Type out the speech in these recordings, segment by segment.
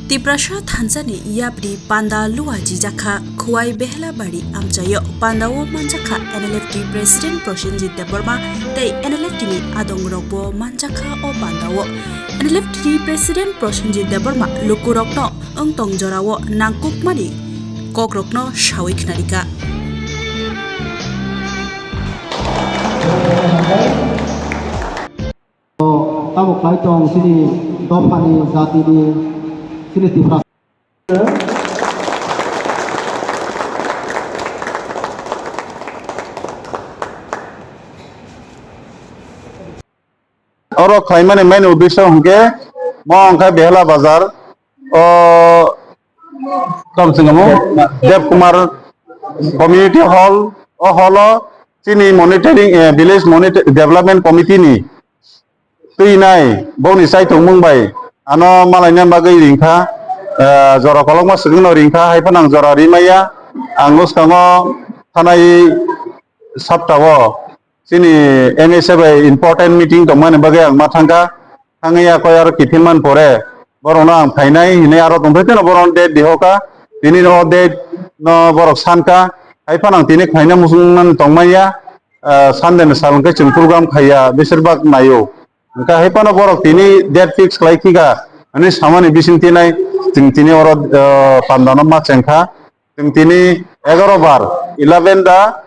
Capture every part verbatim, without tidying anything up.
Tiprasa thansani yapri panda lua jijakha Khowai Behelabari amchaio. Pandao manjakha N L F T President Prosenjit Debbarma tei N L F T ni adongrokbo manjakha o pandao. N L F T President Prosenjit Debbarma lukurokno wngtong jorao nangkukmani kokrokno sawi khnarikha. Tamo khlai tong chini dophani, jatini, chini Tipra. Oro khlaimani main uddesho hwnkhe mo wngkha Behela Bazar, o, tamo chwng omo Dev Kumar Community Hall, o hall o chini monitoring, eh, Village Monitor-, Development Committee ni twi nai bokni chaitongmung bai ano malaina bagwi ringkha, eh, jora kolokma swkangno ringkha, hai phano ang jora rimaya, ang bwskango thanai saptao chini M S A bai important meeting tongmani bagwi ang ma thangkha. Thangwi ya koi aro kiphilmani pore borokno ang phainai hinwi aro tongthai teno borokno date dihoka. Tini o date no borok sankha. Hai phano ang tini khaina muchungmani tongmanya. Ah, Sunday ni sal hwnkhe chwng program khaiya, besirbak naio. Hwnkhe hai phano borok tini date fix khlai khika hinwi samani bisingtwi nai chwng tini oro, ah, pandano ma chengkha. Chwng tini egaroh bar, eleven da,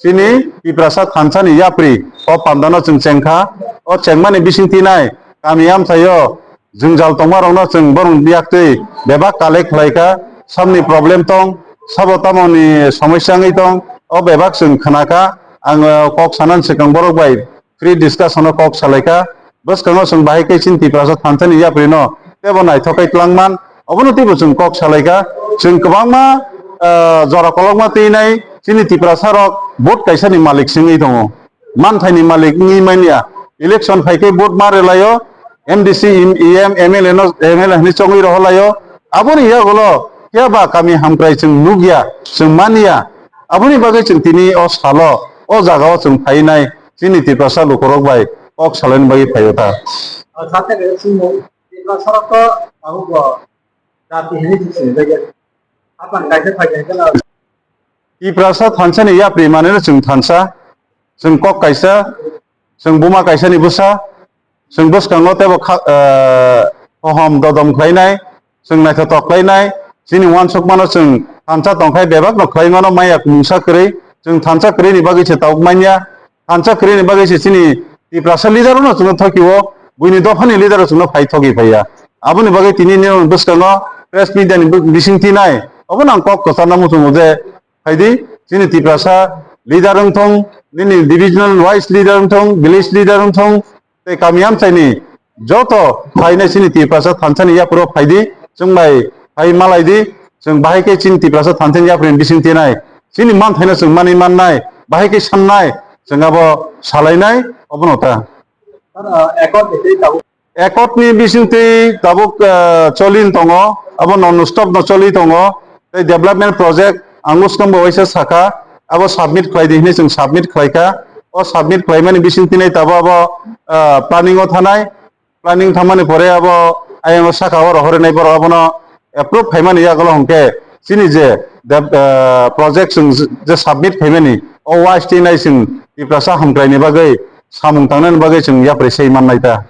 chini Tiprasa thansani yapri o pandano chwng chengkha. O chengmani bisingtwi nai kami amchaio jwngjal tongmarokno chwng borok yaktwi bebak collect khlaikha. Sabni problem tong, sabo tamoni somosya wngwi tong, o bebak chwng khnakha. Ang, eh, kok sanani swkang borok bai free discussion o kok salaikha. Bwskango chwng bahai khe chini Tiprasa thansani yaprino teibo naithok khe twlangman. Obono teibo chwng kok salaikha. Chwng kwbangma, ah, jora kolokma twinai chini Tiprasa rok vote kaisani malik se wngwi tongo. Manthaini malik wngwi manya. Election phai khe vote ma rwlaio. M D C, E M, M L A no, M L A hinwi chongwi rohorlaio. Aboni yagulo phiya ba kami hamkrai chwng nukya, chwng manya. Aboni bagwi chwng tini o salo, o jagao chwng phainai. Chini Tiprasa lukurok bai kok salaini bagwi phaio ta. O, sate be chwngno Tiprasa rok to abo bo jati hinwi sini jagya. Apan kaisa phai kaisa na. Tiprasa thansani yapri maneno chwng thansa, chwng kok kaisa, chwng buma kaisani bwsa, chwng bwskango teibo kha-, eh, hohom dodom khlainai, chwng naithotok khlainai, chini uansukmano chwng thansa tongkhai bebakno khlaimano maya mungsa kwrwi, chwng thansa kwrwini bagwi se tabuk manya, thansa kwrwini bagwi se chini Tiprasa leader-no chwngno thokio, buini dophani leader-o chwngno phai thoki phaiya. Aboni bagwi tini nini bwskango press media-ni bising tinai, obono ang kok kwcharna muchungo je, phaidi, chini Tiprasa leader wngthong, nini divisional wise leader wngthong, village leader wngthong, tei kami amchaini joto phainai chini Tiprasa thansani yapro phaidi, chwng bai phai malaidi, chwng bahai khe chini Tiprasa thansani yapri bising tinai, chini manthaino chwng manwi mannai, bahai khe sannai, chwng abo salainai, obono ta. Accord ni bisingtwi tabuk, ah, cholin tongo, abo non stop no choli tongo, tei development project ang bwskango waisa sakha, abo submit khlai di hinwi chwng submit khlaikha, o submit khlaimani bisingtwi nai tabuk abo, ah, planning o thanai, planning thamani pore abo ayang o saka o rohorwi nai borok abono approve khaimani yagulo hwnkhe chini je deb-, ah, project chwng je submit khaimani o waste nai chwng Tiprasa hamkraini bagwi samung tangnani bagwi chwng yapri sei mannai ta.